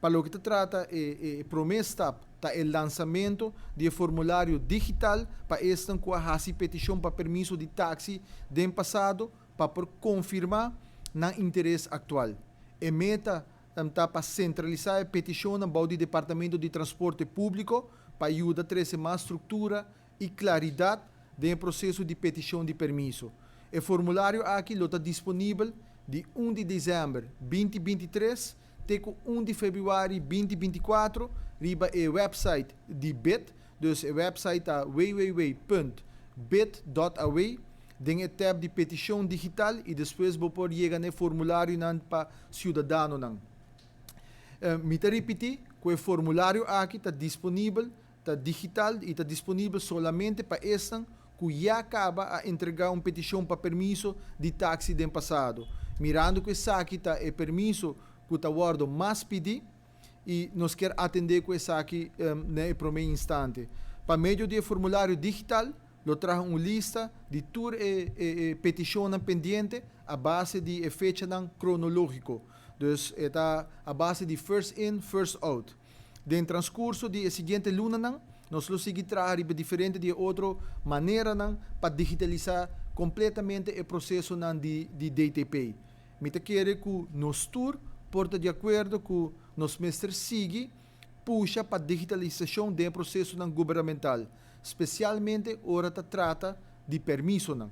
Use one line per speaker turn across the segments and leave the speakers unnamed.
Pa loke ta trata e prome stap ta e lansamento di e formulario digital pa esnan cu a haci peticion pa permiso di taxi den pasado pa por confirma nan interes actual. E meta ta pa centralisa e peticionnan bou di Departamento di Transporte Publico pa yuda trece mas structura y claridad den e proceso di peticion di permiso. E formulario aki lo ta disponibel di 1 di december 2023 te cu 1 di februari 2024 riba e website di BID, dus e website ta www.bid.aw den e tab di peticion digital y despues bo por yega na e formularionan pa ciudadanonan. Mi ta ripiti cu e formulario aki ta disponibel, ta digital y ta disponibel solamente pa esnan cu ya caba a entrega un peticion pa permiso di taxi den pasado. Mirando cu esaki ta e permiso cu ta wordo mas pidi y nos kier atende cu esaki na e prome instante. Pa medio di e formulario digital lo traha un lista di tur e peticionnan pendiente a base di e fechanan cronologico. Dus e ta a base di first in, first out. Den transcurso di e siguiente lunanan nos lo sigui traha riba diferente di e otro maneranan pa digitalisa completamente e procesonan di DTP. Mi ta kere cu nos tur por ta di acuerdo cu nos mester sigui pusha pa digitalisacion den e procesonan gubernamental, specialmente ora ta trata di permisonan.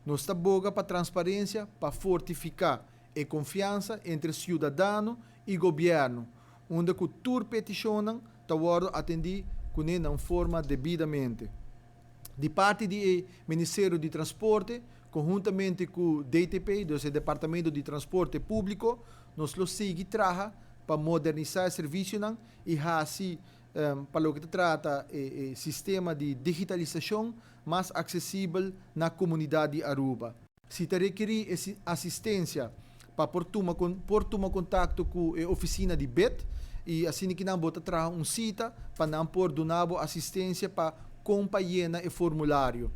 Nos ta boga pa transparencia pa fortifica e confiansa entre ciudadano y gobierno, unda cu tur peticionnan ta wordo atendi cune na un forma debidamente. Di parti di e Ministerio di Transporte, conhuntamente cu DTP, dus e Departamento di Transporte Publico, nos lo sigui traha pa modernisa e servicionan y haci, pa loke ta trata e sistema di digitalisacion, mas accesibel na comunidad di Aruba. Si ta rekeri asistencia pa por tuma contacto cu e oficina di BID y asina cu nan bo ta traha un cita pa nan por duna bo asistencia pa con pa yena e formulario.